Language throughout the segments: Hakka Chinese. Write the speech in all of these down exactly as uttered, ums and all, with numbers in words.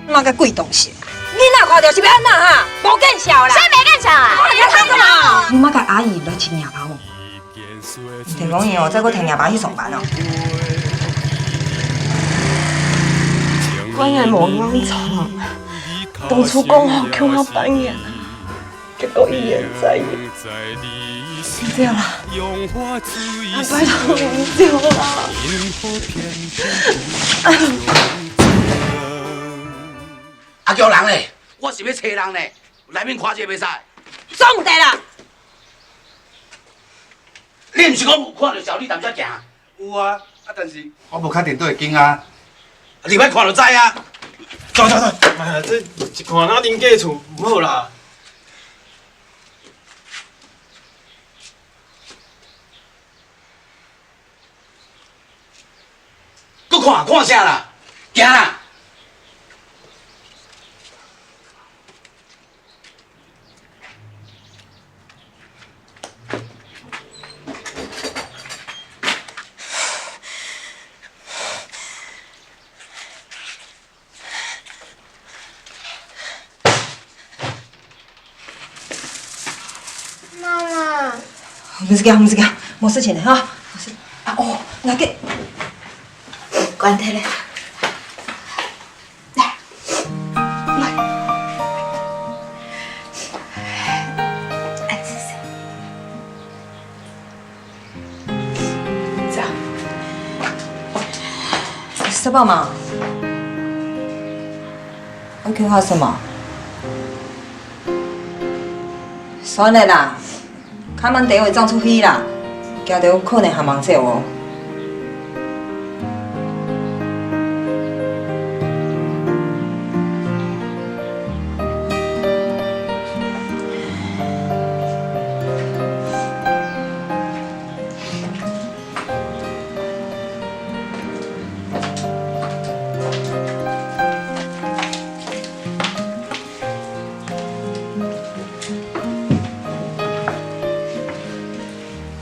麼个鬼東西？囡仔看著是欲按怎哈？無見笑啦！啥無見笑啊？你看著無？你莫佮阿姨來尋若爸無？聽講伊哦，再過跈若爸去上班哦。本來無硬撞，當初講好共下半年啊。 結果一言再言。你走啦，啊，拜託你走啦。阿強人呢？我是欲找人呢，內面看一下袂使？總毋得啦！你毋是講有看著小麗踮遮行？ 有啊，啊，但是我無確定佗一間啊。入去看就知啊。走走走，哎呀，這一看若人家厝，毋好啦。閣看，看啥啦？行啦！ 媽媽。毋使驚，毋使驚，無事情个哈。無事。啊，哦，𠊎个，關忒咧。 來，來。哎，謝謝。這樣。食飽嗎？愛去喝什麼？算了啦。 較慢兜會正出去啦，驚兜可能還吂走哦。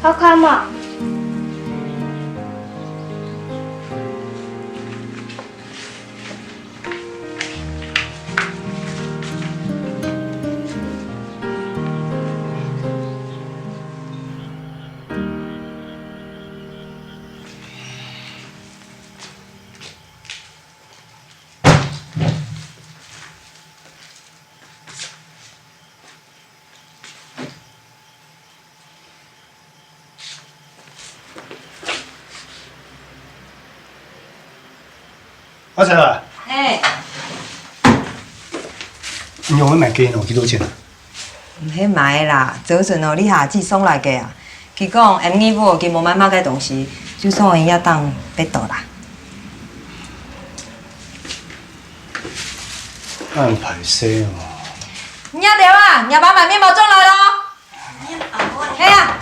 好看無？ 阿成啊，嘿。你有買雞肉幾多錢啊？毋係買啦，昨昏哦，你阿姊送來个啊。佢講，暗晡日佢無買麼个東西，就送𠊎這檔得到啦。恁歹勢哦。你兜啊，若爸買麵包轉來咯。 係啊。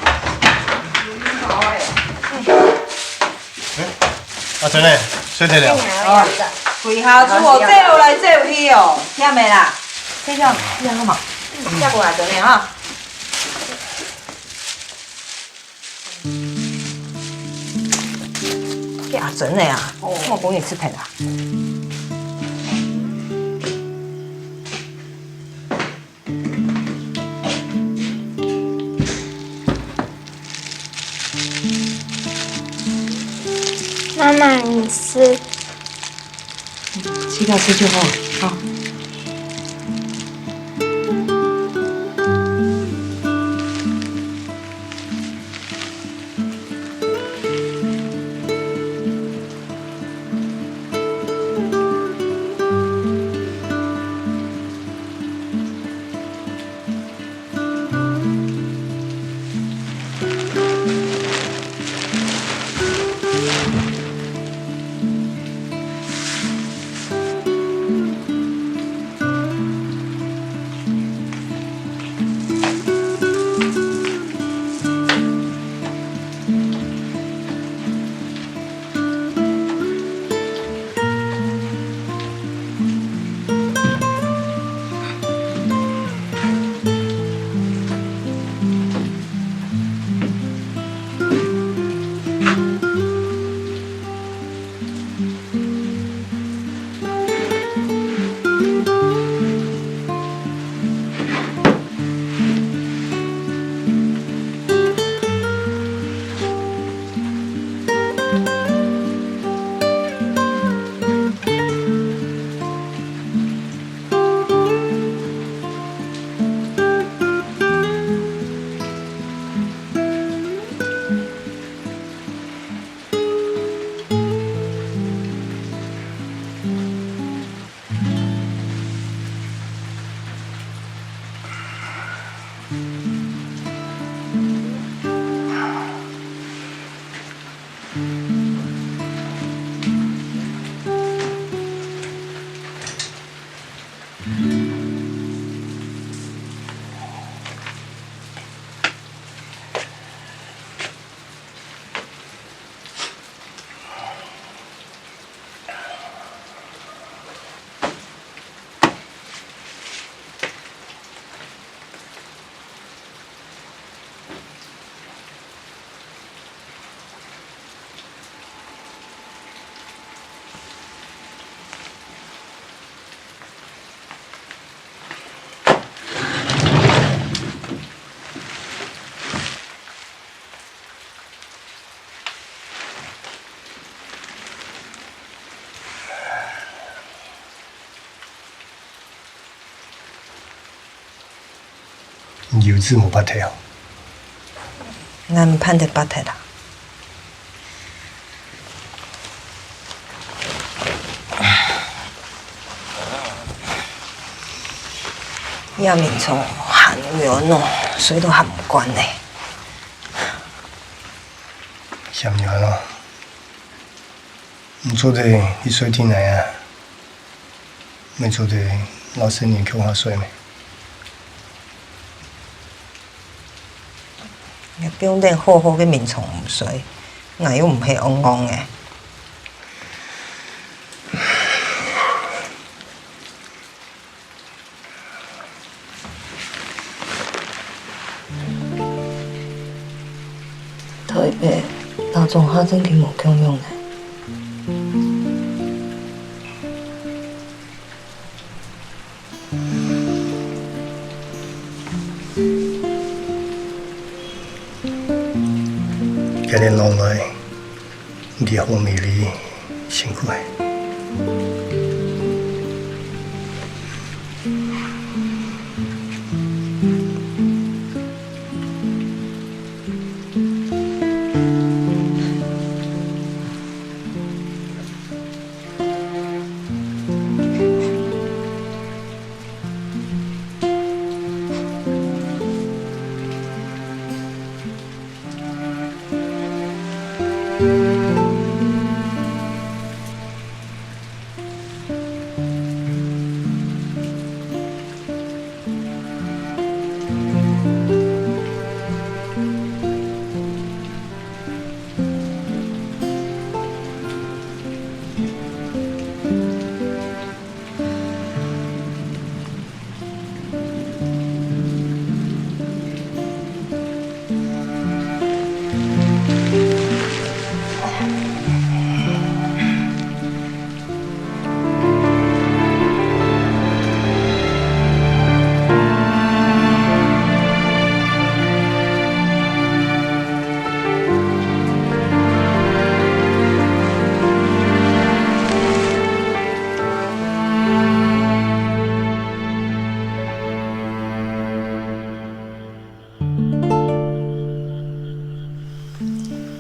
阿珍呢？睡忒了？哦，歸下晝哦，走來走去哦，忝个啦。睡覺，睡覺好嗎？嗯，照顧阿珍呢哈。這阿珍呢啊，哦，莫分你食忒啊。 媽媽，你吃。吃飽睡就好，好。你有志無白頭。𠊎毋盼得白頭啊。這眠床還軟哦，睡都還毋慣呢。嫌軟哦？ 你做得去睡廳仔啊？你做得摎細人共下睡咩？你放等好好个眠床毋睡，𠊎又毋係戇戇仔。 台北摎莊下正經無共樣呢。這兜年來， 你好美麗，辛苦了。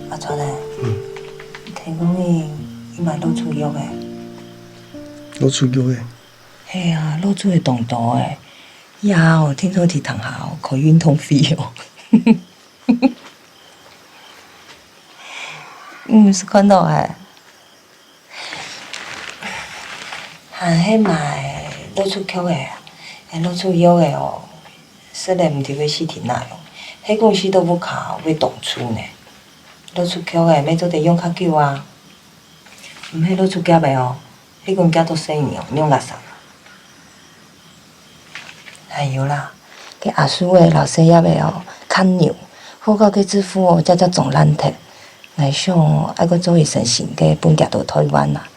阿川呢？嗯。聽講你，你買老鼠藥仔。老鼠藥仔？係啊，老鼠仔當多欸。以後聽說去鄉下哦，開運動會哦。你毋係看著欸？ 還係買老鼠藥仔啊，該老鼠藥仔哦，食了毋知會死忒哪樣，係講死到屋下會當臭呢。老鼠藥仔乜做得用較久啊，毋係老鼠夾仔哦，係講夾著細人哦，仰結煞啊。 還有啦，該阿叔仔摎細葉仔哦，牽牛，好佳个制服哦，遽遽撞爛忒。𠊎想哦，愛過做一身新个分佢到臺灣啊。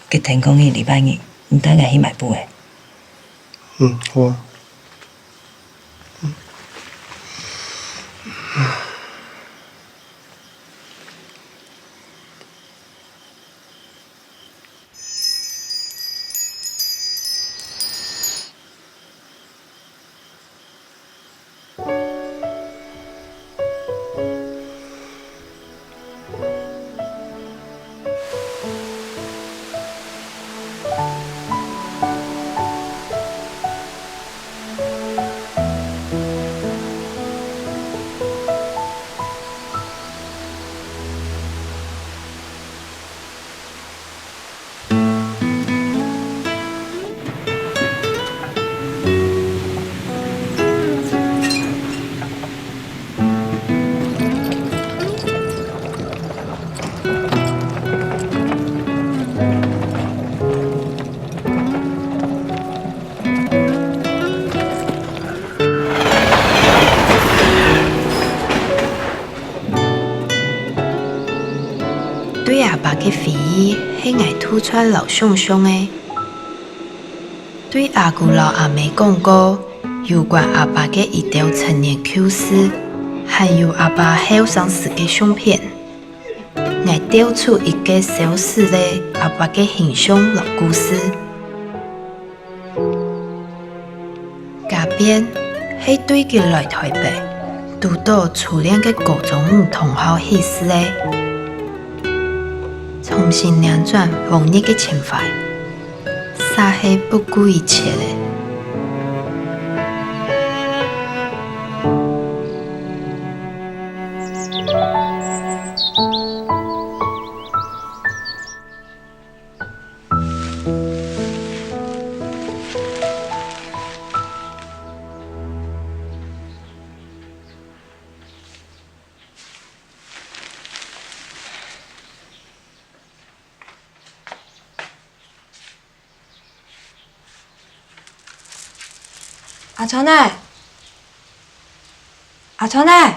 該天光日禮拜日，你帶𠊎去買布仔。嗯，好啊。爸个回憶係𠊎渡出來摎想像个。對阿姑摎阿姆講過有關阿爸个一兜陳年舊事，還有阿爸後生時个相片。𠊎兜出一個小時个阿爸个形象摎故事。 該片係對佢來臺北，堵著初戀个高中女同學起始个。重新輾轉往日个情懷，煞係不顧一切个。 阿川仔，阿川仔，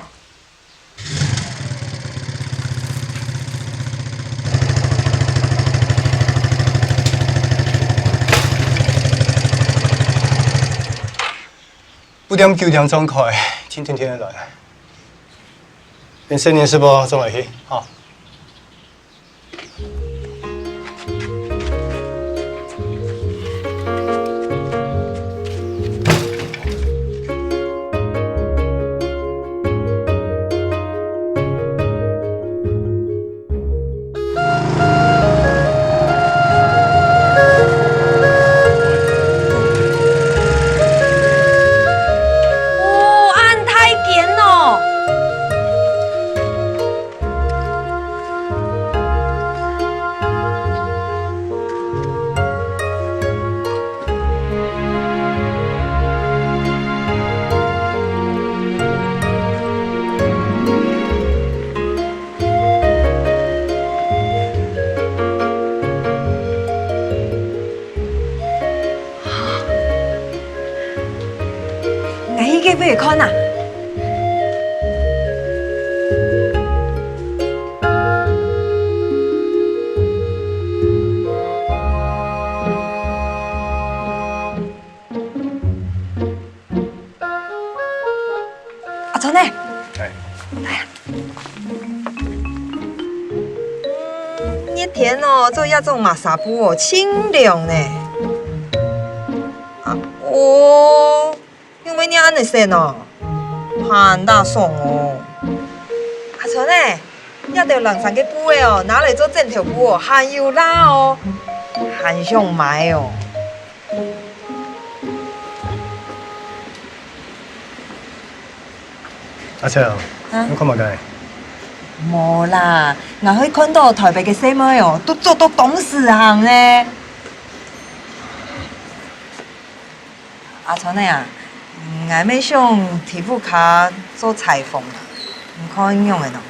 八點九點鐘開，天天天天來。等十年是不？正來去，哈。 哦，恁大間哦！ 𠊎去隔壁看啊。阿川仔，哎。來啊。嗯，熱天哦，著這種麻紗布哦，清涼呢。啊，哦， 仰會恁呢色哦？還打爽哦！阿川仔，這兜零星个布仔哦，拿來做枕頭布哦，還有罅哦，還想買哦。阿秋，啊？你看麼个？無啦，𠊎係看著臺北个細妹哦，都著到當時行呢。 阿川仔啊，𠊎乜想在屋下做裁縫啊，你看仰仔呢？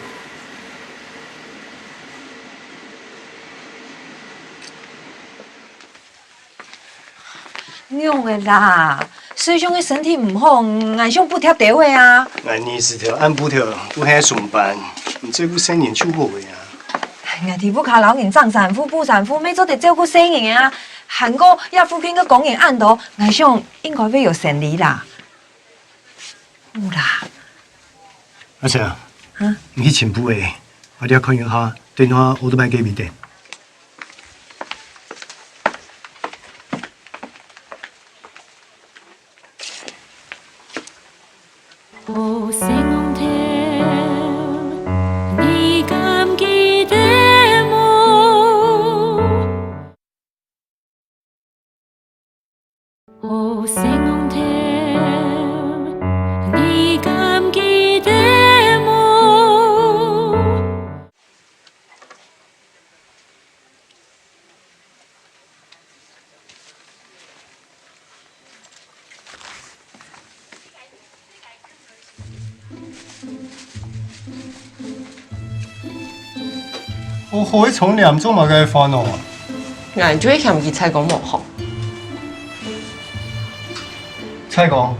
仰仔啦，水上个身體毋好，𠊎想補貼兜仔啊。𠊎二十條恁補貼都係上班，你照顧細人就好个啊。 𠊎在屋下摎人整衫褲、補衫褲，乜做得照顧細人仔啊。還過這附近个工人恁多，𠊎想應該會有生理啦。有啦。阿成啊，啊？你去尋布仔，𠊎這看一下，等下奧特曼該面等。 哦，好，一重念做麼个飯哦？𠊎就係嫌佢菜乾無好。菜乾？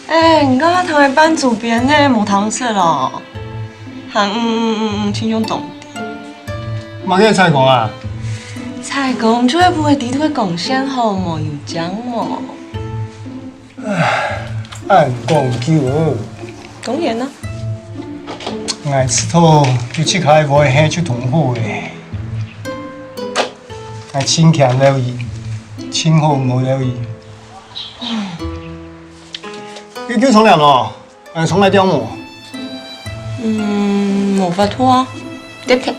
哎，你剛剛同佢拌煮邊呢，無糖色咯。嗯嗯嗯嗯，盡像當。麼个採光啊？採光就係毋會知道个光線好無，有靚無？恁講究哦。當然啦。𠊎知道有自家个位係就當好咧。𠊎盡驚漏雨，盡好毋好漏雨。你救窗簾咯？ 哎，窗來吊無？嗯，無法度啊，跌忒。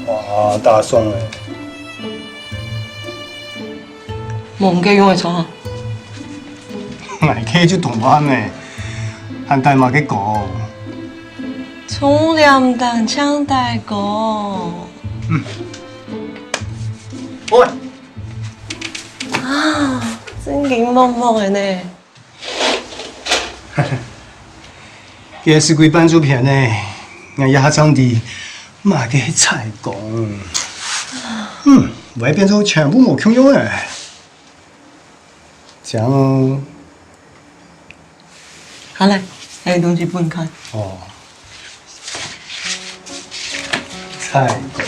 哇，打爽欸！無，你个用个窗啊？𠊎个就當爛呢，還戴麼个高？窗簾當像戴高。嗯。喂。啊，真經默默个呢。 該係歸半晝片呢，𠊎這下正知麼个係採光。嗯，會變做全部無共樣欸。這樣，好來，還有東西分你看。哦。 採光。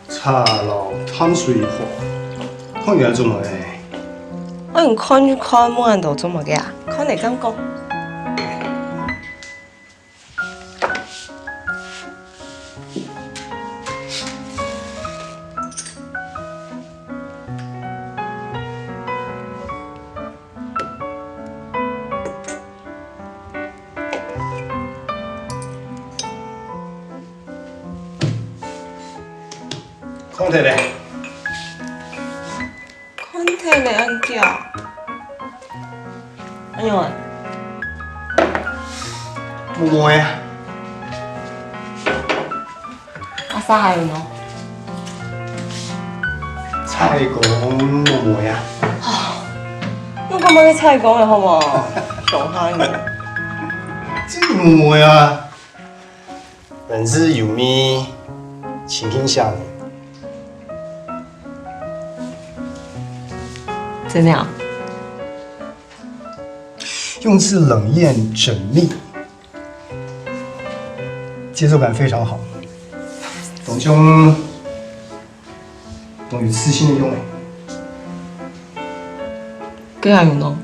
茶摎淡水河，看起來做麼个？嗯，看就看，問恁多做麼个啊？看你敢講。 看忒咧。 看忒咧恁遽。哎喲，無無啊。阿莎還有呢？採光無無啊。你講麼个採光个好無？凶下你。真無無啊。 文字優美，情境下。真的啊？用字冷艳縝密，節奏感非常好。當像 當有自信个樣欸。該還有呢？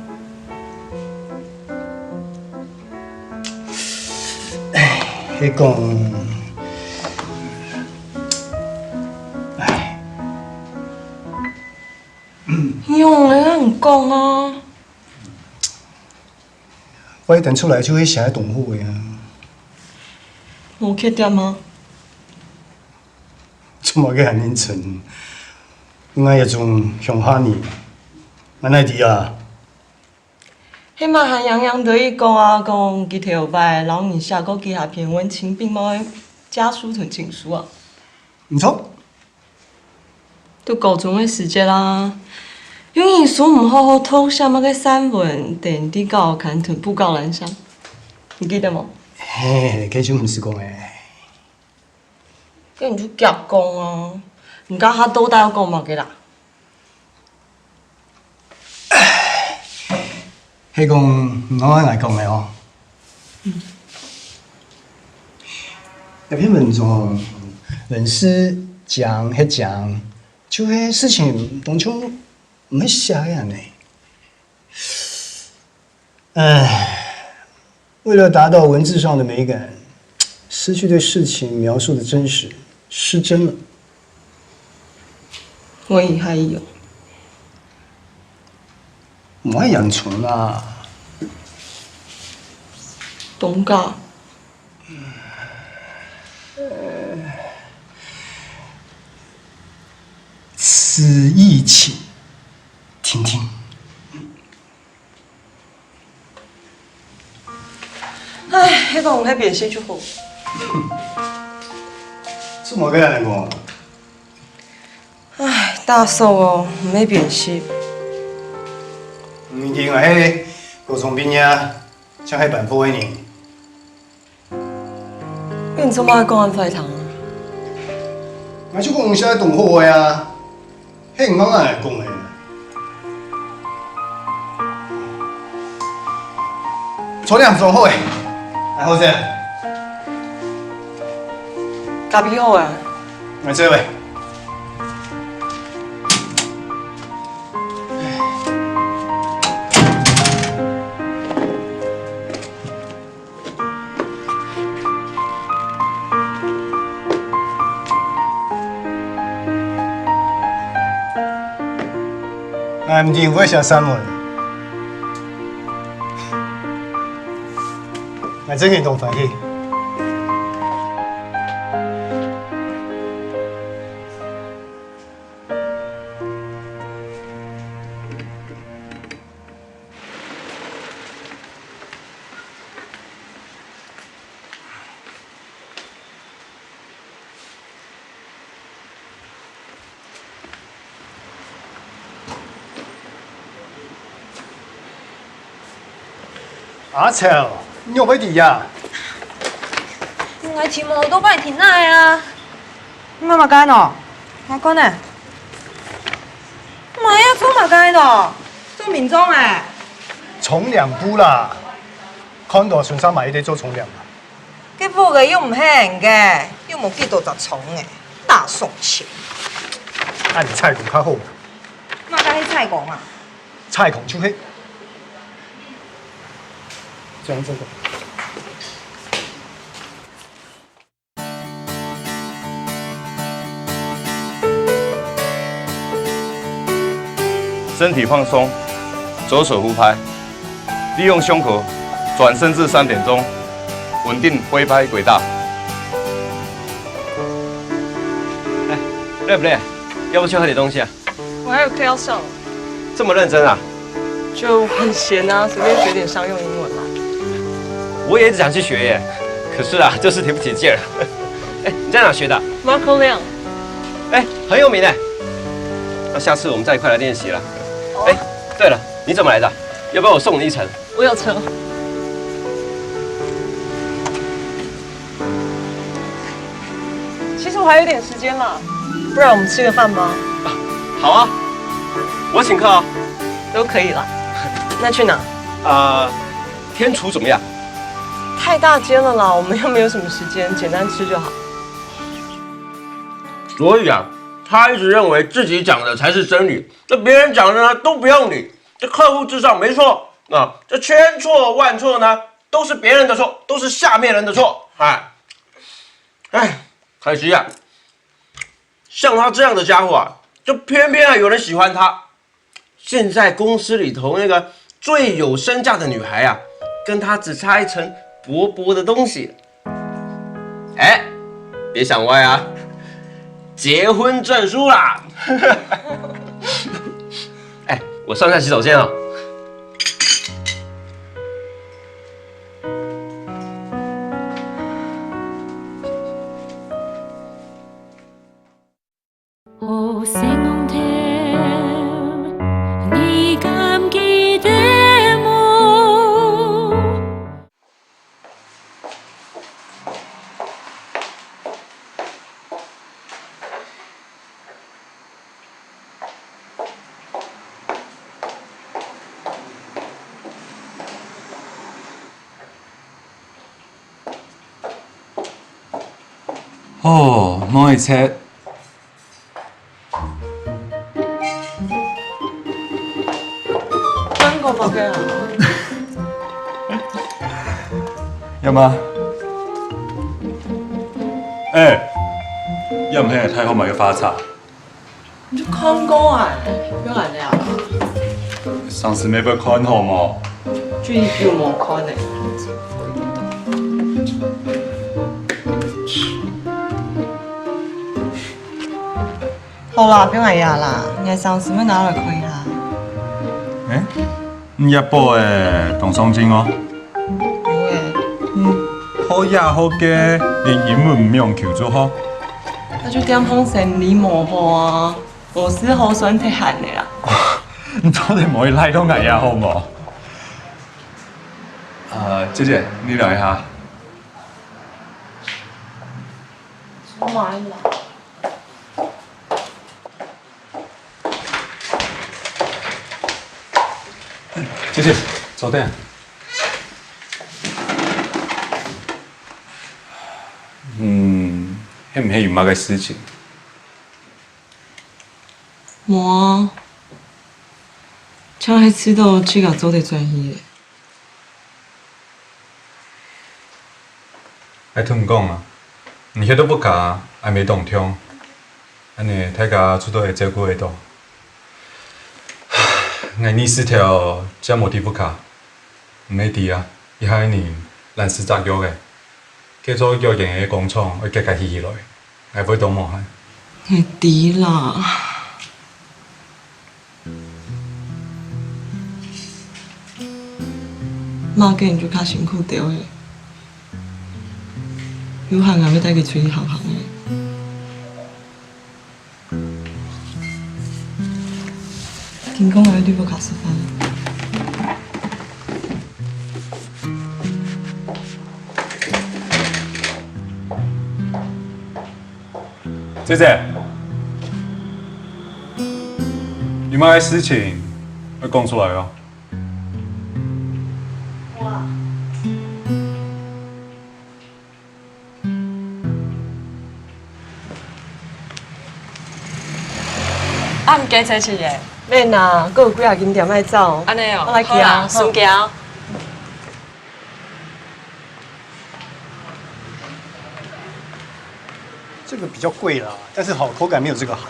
係講，唉，用个恁講啊。我一等出來就會寫當好个啊。無缺點嗎？ 做麼个還認真？𠊎也總鄉下人，𠊎哪知啊？係嘛還洋洋得意講啊，講佢頭擺摎你寫過幾下篇文情並茂个家書同情書啊？毋著。都高中个時節啦，有你書毋好好讀，寫麼个散文，等於在校刊同布告欄上，你記得無？嘿，該就毋使講欸。 該你就遽講啊！你這下到底愛講麼个啦？係講，你愛𠊎講个哦。這篇文章，文字靚係靚，就係事情當中毋係寫个恁呢。 唉，為了達到文字上的美感，失去對事情描述的真實，失真了。我也還有。毋會嚴重啦。當假。此意請聽聽。 唉，係講毋係變色就好。做麼个恁呢講？唉，打爽哦，毋係變色。你以為𠊎係高中畢業，像係班副个人？你做麼个講恁壞聽啊？𠊎就講你係同學个啊，係你媽媽來講个。窗簾做好个，來，好勢。咖啡好啊。來，坐位。 𠊎毋知有會寫散文，𠊎真个當歡喜。 阿超，你仰會在這？𠊎騎摩托拜停哪啊？你麼个呢？𠊎講呢？𠊎愛做麼个呢？做民眾欸？窗簾布啦，看著順續買一垤做窗簾嘛。 該屋个又毋係𠊎个，又無幾多隻窗仔，哪送錢？恁樣採光較好嘛。麼个係採光啊？採光就係這樣做个。 身體放鬆，左手呼拍，利用胸口轉伸至三點鐘，穩定揮拍軌道。哎，累不累？要不去喝點東西啊？我還有課要上。這麼認真啊？就很閒啊，隨便學點商用英文嘛。我也一直想去學耶，可是啊，就是提不起勁兒。哎，你在哪學的？Marco Leon。 哎，很有名哎。那下次我們再一塊來練習啦。哎，對了，你怎麼來的？要不要我送你一程？我有車。其實我還有點時間啦，不然我們吃個飯嗎？好啊，我請客啊。都可以啦。那去哪？啊，天廚怎麼樣？太大間了啦，我們又沒有什麼時間，簡單吃就好。 所以啊，他一直認為自己講的才是真理，那別人講的呢，都不用理，這客戶至上沒錯啊，這千錯萬錯呢，都是別人的錯，都是下面人的錯。哎，哎，可惜啊，像他這樣的家伙啊，就偏偏啊有人喜歡他。 現在公司裡頭那個最有身價的女孩啊，跟他只差一層薄薄的東西。哎，別想歪啊，結婚證書啦！哎，我上下洗手間哦。 好，細戇頭，你敢記得無？ 哦，無一切。中國麼个啊？要嗎？哎，要毋係太后買个花茶。 你就看過啊，不要來了。上次沒有看好無？最近有無看呢？好啦，不要來呀啦，你上次沒拿來看一下。哎，你也報誒，當上進哦。有誒。嗯，好呀好个，連英文毋用求助吼。那就點碰生理無好啊。 老師好算忒閒个啦。你做得莫賴到𠊎呀，好無？呃，姐姐，你聊一下。姐姐，坐等。嗯，係毋係有麼个事情？無啊，就係試著自家做得轉去咧。 𠊎同你講啊，你歇到屋下，𠊎乜當暢，恁呢大家就都會照顧得到。𠊎二十條正無在屋下，你乜知啊，這下人懶尸隻腳仔，該座藥丸个工廠愛遽遽起起來。 𠊎會當無閒。𠊎知啦。媽，該你就較辛苦兜仔。有閒𠊎會帶佢出去行行仔。緊講，𠊎愛對屋下食飯。 姐姐，有麼个事情愛講出來哦。啊，毋該，姐姐耶。免啊，還有幾下間店愛走。恁呢哦，𠊎來去啊，好啦，順行。 這個比較貴啦，但是好，口感沒有這個好。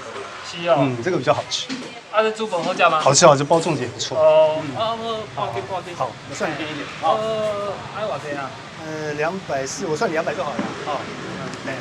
是哦。嗯，這個比較好吃。啊，這豬粉好食嗎？好吃，好吃，包粽子也不錯。哦，嗯。啊，好，好，好，好，好，我算你便宜一點。好。呃，愛多少錢啊？呃，兩百四，我算你兩百就好了。好。嗯，對。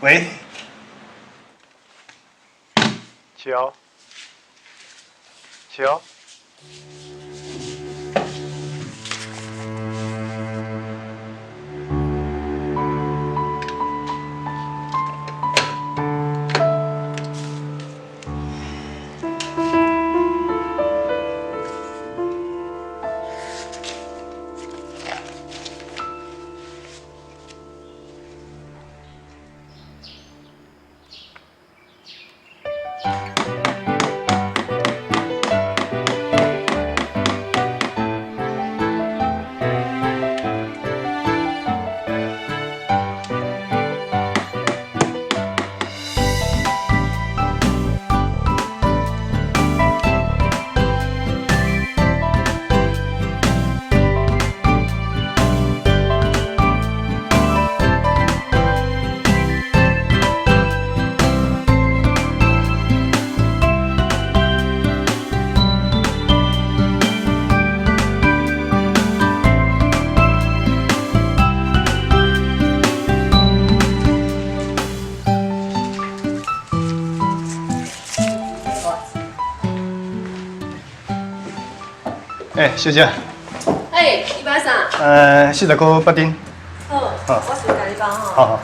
喂， 秋，秋。 哎，小姐。哎，你買啥？呃，四十箍八丁。好，好。我先加一包吼。好，好。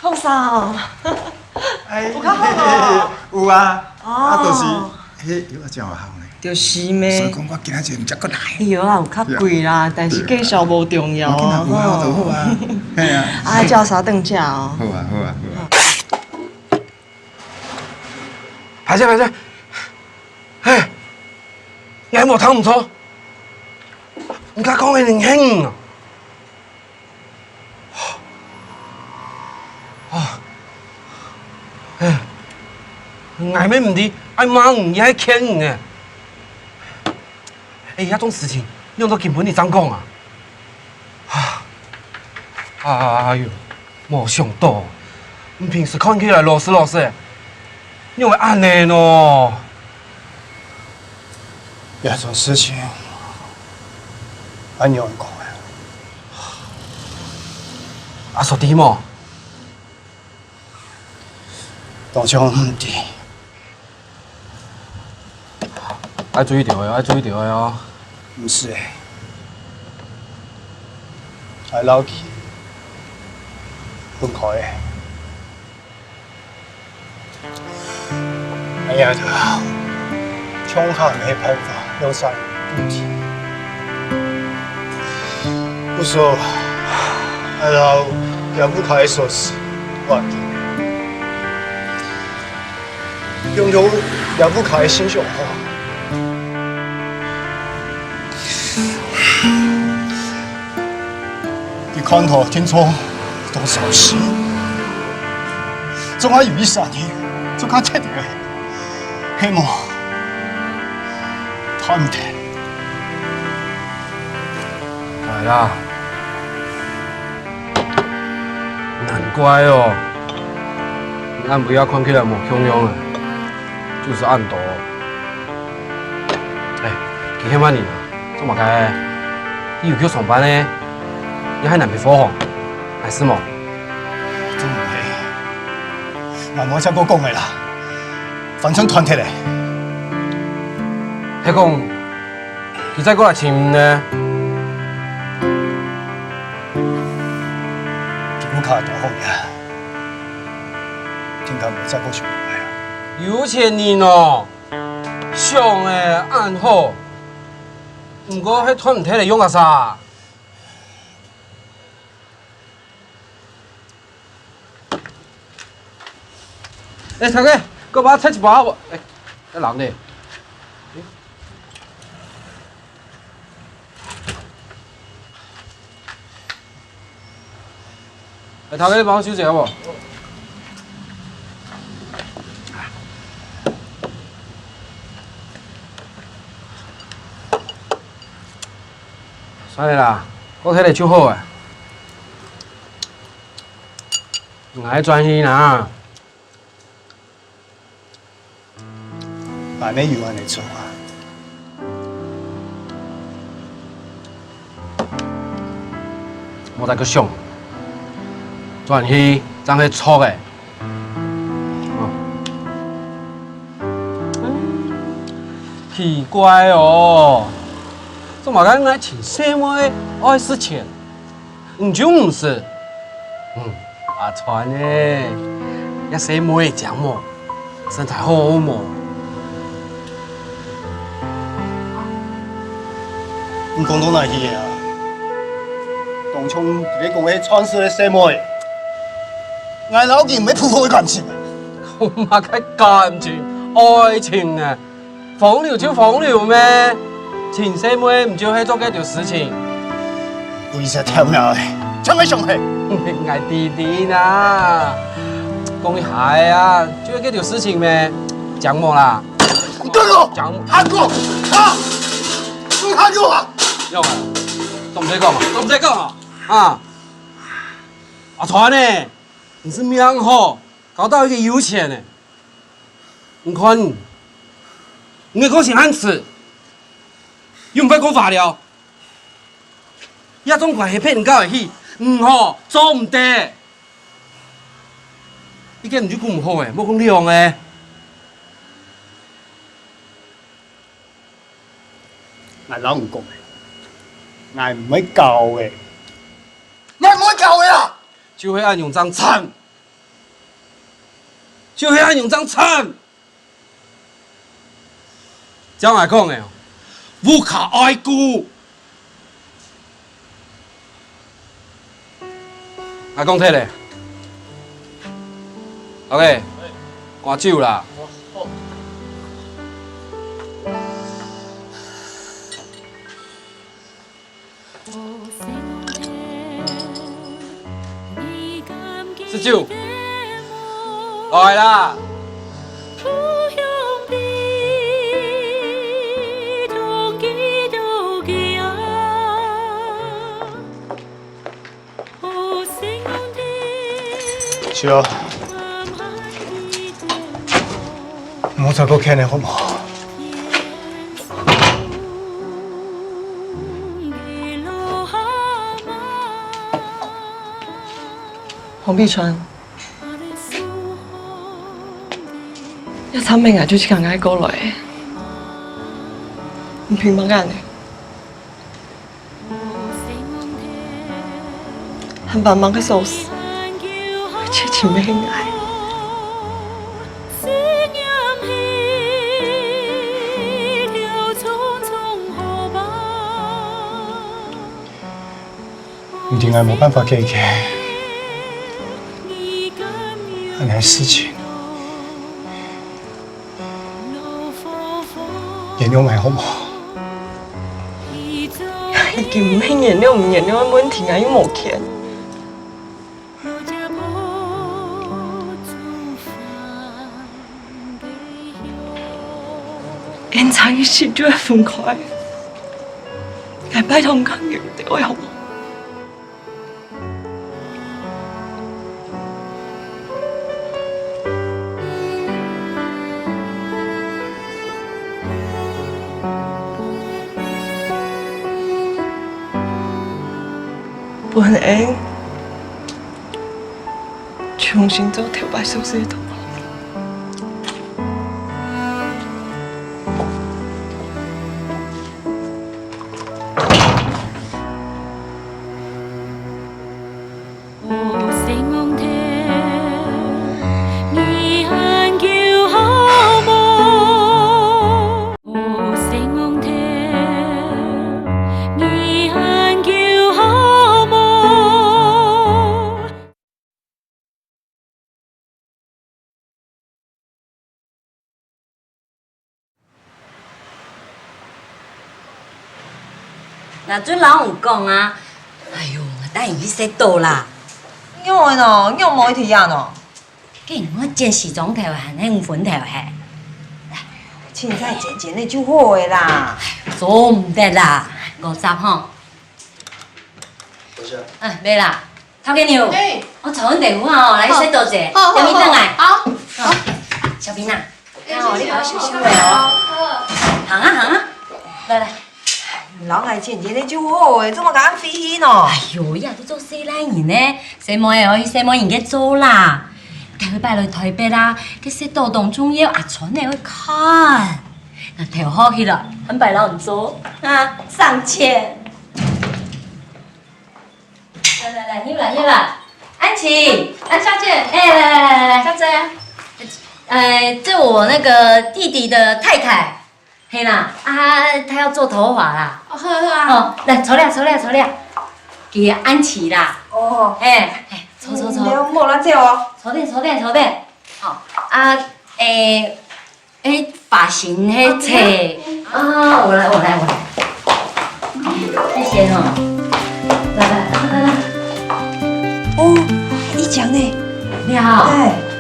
好勢哦。哎，有較好無？有啊，哦。啊，就是，彼藥仔真有效呢。就是咩。所以講我今仔日毋才過來。哎喲啦，有較貴啦，但是價錢無重要哦。無要緊啊，有效就好啊。嘿啊。啊，叫啥等價哦？好啊，好啊，好啊。 歹勢，歹勢。嘿，𠊎無聽毋著。你較講个人很遠哦。，𠊎乜毋知，𠊎罵你也係譴你呢。哎，這種事情，你仰到今晡日正講啊？哎喲，無想到，你平時看起來老實老實，仰會恁呢呢？這種事情，𠊎仰會講呢？阿叔知無？ 當像毋知。愛注意著个哦，愛注意著个哦。毋使欸，𠊎摎佢分開欸。哎呀，這个，共下毋係辦法，要殺人不止。 不錯，𠊎摎楊富凱个鎖匙還佢，用用楊富凱个信息號。佢看著定著當傷心，總愛有一儕人做較徹底个，係無？斷忒。 來啦，難怪哦，恁尾仔看起來無共樣啊，就係恁多。哎，佢係麼人啊？做麼个？佢有去上班呢？也還難被發放，還係無？真毋係，𠊎無再過講个啦，反正斷忒咧。係講， 佢再過來尋你呢？佢屋下當好呀，定著毋會再過想你了。有錢人哦，想个恁好，毋過係斷忒个用啊啥？ 哎，頭家，𠊎摎𠊎切一包無？哎，這冷咧。哎，頭家，你幫𠊎收一下無？ 算了啦，過忒咧就好啊。𠊎愛轉去啦。𠊎乜有恁呢做啊？莫再去想，轉去正係著个。 哦。嗯，奇怪哦，做麼个𠊎尋細妹愛使錢，你就毋使？嗯，阿川呢，這細妹靚無？身材好無？ 你講到哪去啊？當像你講个傳說个細妹，𠊎摎佢毋係普通个感情。講麼个感情？愛情啊！風流就風流咩？尋細妹毋就係做該兜事情？你這條命欸，像个上係。𠊎弟弟啦，講一下啊，就係該兜事情咩？講無啦？ 你跟我講，喊我啊！你喊我啊！用啊，都毋使講啊，都毋使講啊！啊，阿川呢？你係命好，交到一個有錢个。你看你，你个個性恁直，又毋會講話了。這種關係騙人家个去，你吼做毋得。一個毋就顧毋好欸，莫講兩個。 𠊎摎你講欸，𠊎毋會搞欸，𠊎毋會搞欸啊！就係恁樣正慘，就係恁樣正慘。照𠊎講个哦，無較愛顧。 𠊎講忒咧。OK，掛酒啦。十九，來啦。小，莫再過譴了好無？黃碧川，這場面啊，就係恁樣過來个，你憑麼个呢？ 還幫忙个手勢，這真係愛。你定愛無辦法解決恁樣个事情。 原諒𠊎好無？已經毋係原諒毋原諒个問題，𠊎又無譴。𠊎差一息就愛分開，𠊎拜託你看你對𠊎好無？ 分𠊎重新做頭擺熟事个同學。 𠊎就摎你講啊，哎喲，𠊎帶你去食到啦。仰會呢？仰無一定啊呢？該你愛剪西裝頭還係五分頭嘿？凊彩剪剪仔就好个啦。做毋得啦，五十吼。多謝。哎，來啦， 頭家娘，嘿。𠊎坐你兜啊，來，好。食到濟，好，好，等你轉來。好，好。小平啊，你看哦，你好好休息哦。好。行啊，行啊，來來。摎𠊎剪剪仔就好个，做麼个恁費氣呢？哎喲，這都做細倈人呢，細妹仔愛去細妹人該做啦。逐禮拜來台北啊，該食到當重要，阿川仔愛看。𠊎頭好去了，安排摎你做啊，省錢。 來來來，入來入來，安琪，安小姐，哎，來來來來來，小姐。呃，這我那個弟弟的太太，嘿啦，啊，她要做頭髮啦。哦，好啊，好啊。哦，來，坐咧，坐咧，坐咧，佢安琪啦。哦。哎，哎，坐坐坐。你莫亂走哦。坐咧，坐咧，坐咧。好，啊，哎， 哎，髮型該切。啊，𠊎來，𠊎來，𠊎來。謝謝哦。來來來來來。哦，一講呢。你好。哎。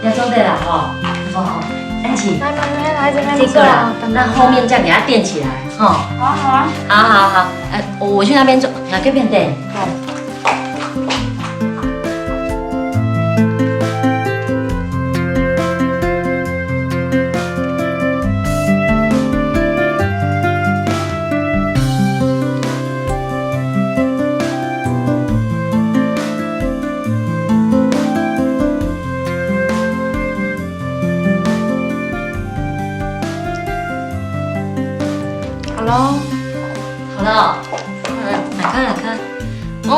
要坐對了哈。哦，安琪。來來來來，這邊坐啦。這個啦，那後面這樣給它墊起來哈。好啊好啊。好好好，呃，我去那邊坐，那這邊等。好。 好了。好了。嗯，來看，來看。哦，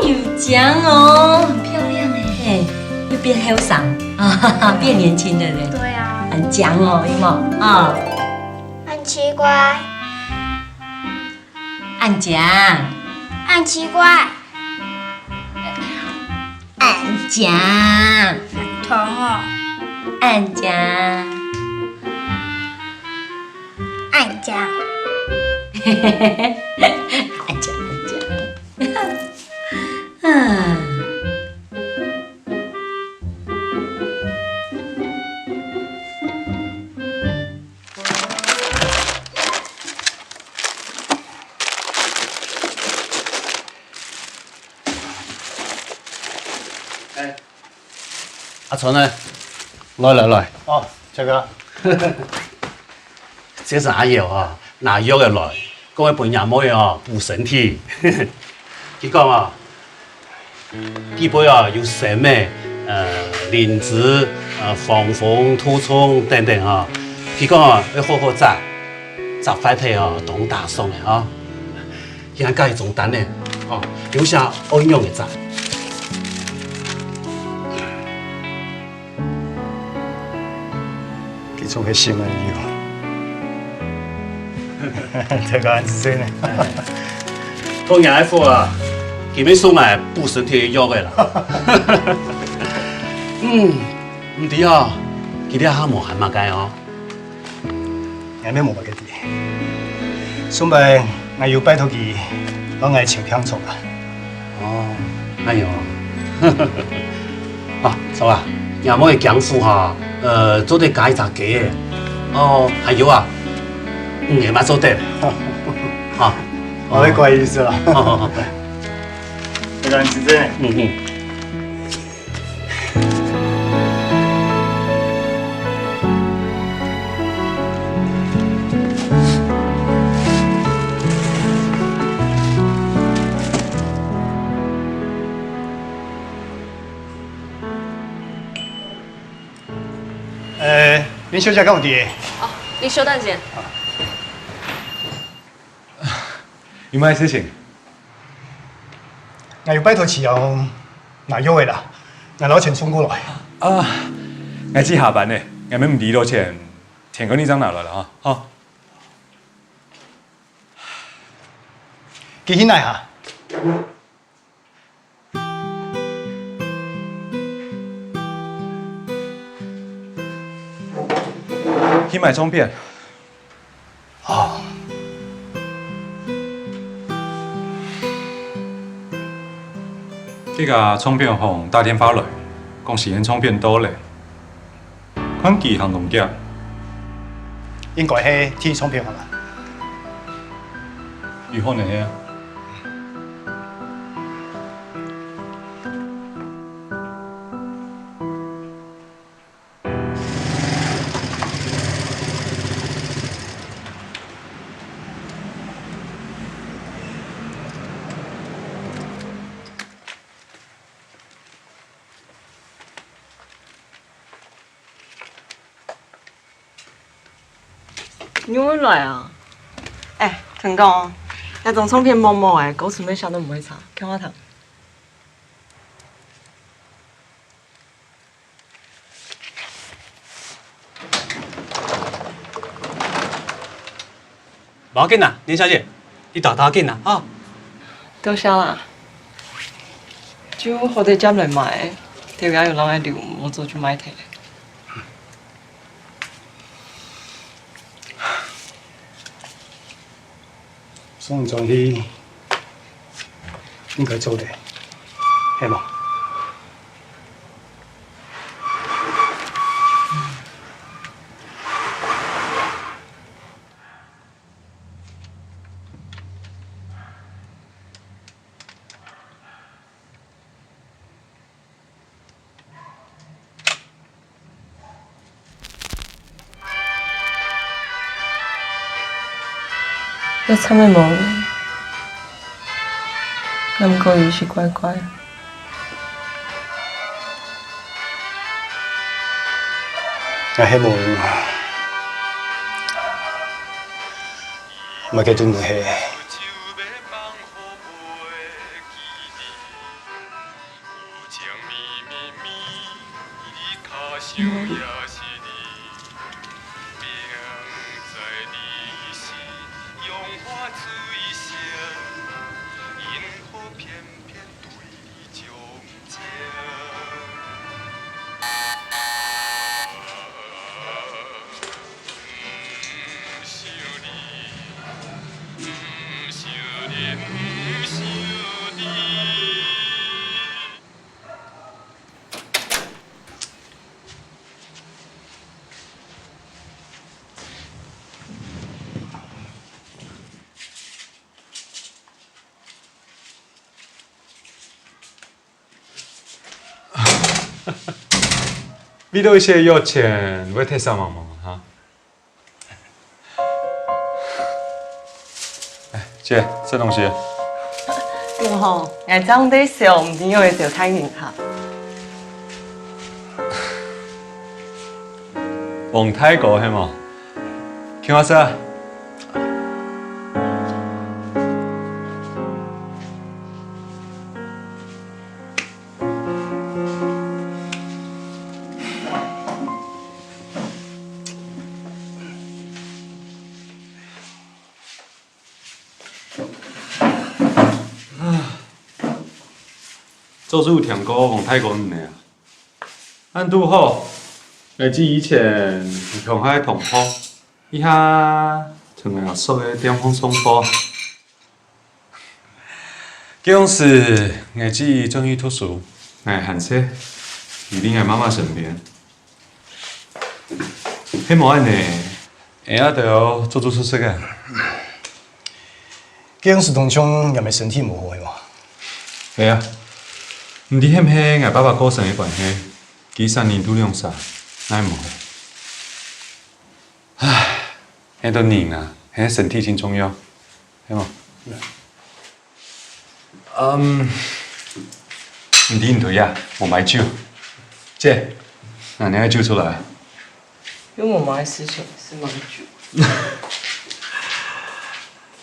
有靚哦，很漂亮哎，又變後生，啊，哈哈，變年輕了嘞。對啊。很靚哦，有沒有？啊。恁奇怪。恁靚。恁奇怪。 恁靚。同學。恁靚。恁靚。恁靚，恁靚。啊。 哎，阿春呢？來來來。哦，這個。這係阿友啊，拿藥仔來，講愛分若妹哦補身體。佢講哦， 佢背哦有參仔、呃，靈芝、呃，防風杜仲等等吼。佢講哦，愛好好紮，紮壞忒哦，當打爽个吼。佢還加一張單呢，哦，有寫愛仰仔紮。 佢總係心安意哦。這個恁仔細呢。講也係好啊，佢乜送𠊎補身體个藥仔啦。嗯，毋知哦，佢這下無閒麼个哦。𠊎乜無麼个知。上擺𠊎有拜託佢，幫𠊎尋病床啊。哦，哎喲。 啊，嫂啊，若妹个驚苦哈，呃，做得加一隻雞仔。哦，還有啊，魚仔乜做得。哈，無麼个意思啦。好好好，這個恁仔細。嗯嗯。 呃，林小姐敢有在？哦，你稍等一下。有麼个事情？𠊎有拜託市場拿藥仔啦，𠊎摎錢送過來。啊，𠊎正下班呢，𠊎乜毋知摎錢，天光日正拿來啦，哈。 佢去哪哈？去買唱片。哦。該个唱片行打電話來，講時間唱片到咧。 看佢行動遽，應該係去唱片行啦。有可能係啊。 你又來啊？哎，同你講哦，該張唱片毛毛个，歌詞乜寫到毋會差，共下聽。 無要緊啊，林小姐，你大大緊啊，哈。多謝啦。就好得接來賣，頭擺有人愛留，無做就賣忒。 送轉去應該做得，係無？ 這慘个無？毋過有時怪怪。𠊎係無，麼个都毋係。為著一息仔錢，會忒煞猛無哈？哎，姐，食東西。無吼，𠊎正在想，毋知仰會招待人客。王大哥係無？請坐啊。 早就有聽過王大哥你呢啊。恁堵好，𠊎姊以前鄉下个同學，這下在𠊎宿个店項送貨。該央時，𠊎姊轉去讀書，𠊎還細，佢在𠊎媽媽身邊。 係無恁呢，𠊎兜早就熟識啊。該央時當像𠊎个身體無好係無？係啊，毋知係毋係𠊎爸爸過身个關係，佢三年肚兩儕，哪會無好？唉，係个人啊，係身體盡重要，係無？ 嗯，毋知你兜啊，無買酒。姐，拿你个酒出來。又無麼个事情，係買酒。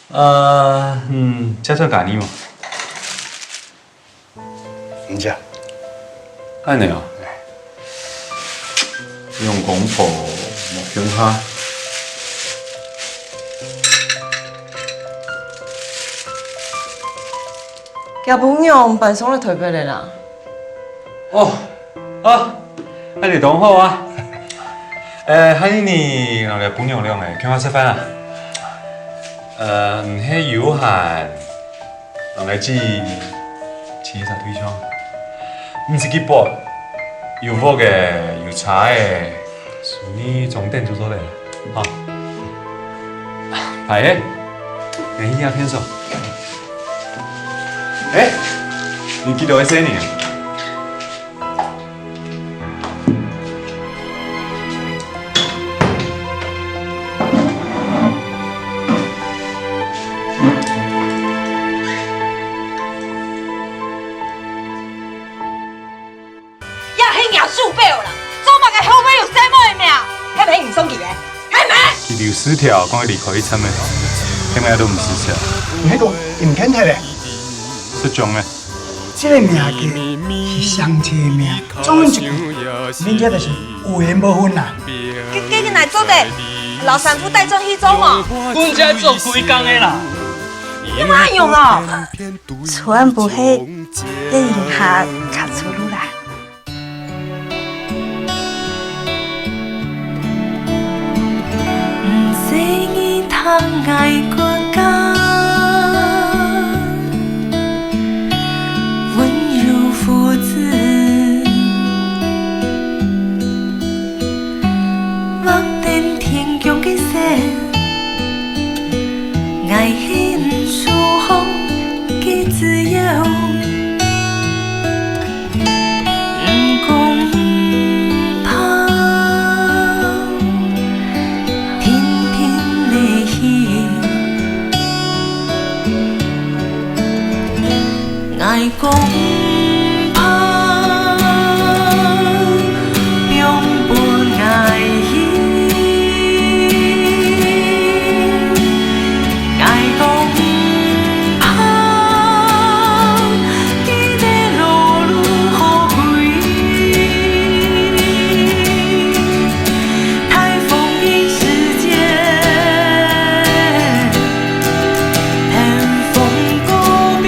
呃，嗯，這算加你無？毋使。恁呢哦。用公婆莫用下。 厥餔娘搬上來臺北了啦。哦，啊，恁呢當好啊！呃，下二日，𠊎摎餔娘兩儕共下食飯啊。呃，毋係有閒，𠊎摎姊尋一儕對象，毋使幾薄，有屋个，有車个， 收入中等就做得了，哈。哎，𠊎去下便所。哎，你幾多歲呢？ 也係若手錶啦，做麼个後背有細妹个名？係毋係你送佢个？係毋係？佢留字條講愛離開一站个，現在都毋使寫。你係講你毋肯忒咧？失蹤个。這个名个，係上帝个名，總有一句，明天就是有緣無份啦。該，該个哪做得，摎衫褲帶轉去做無？分人做鬼工个啦。你哪用啊？ 全部係這人客較粗魯啦。毋使你聽𠊎國家，溫柔父子，望等天降个星。 𠊎係毋受風个自由，毋講毋怕，定定來去。 𠊎講毋怕，放分𠊎去。𠊎講毋怕，記得路路好開。 颱風个時節，颱風過避。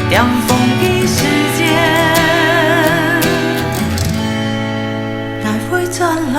點風个時節，𠊎會轉來。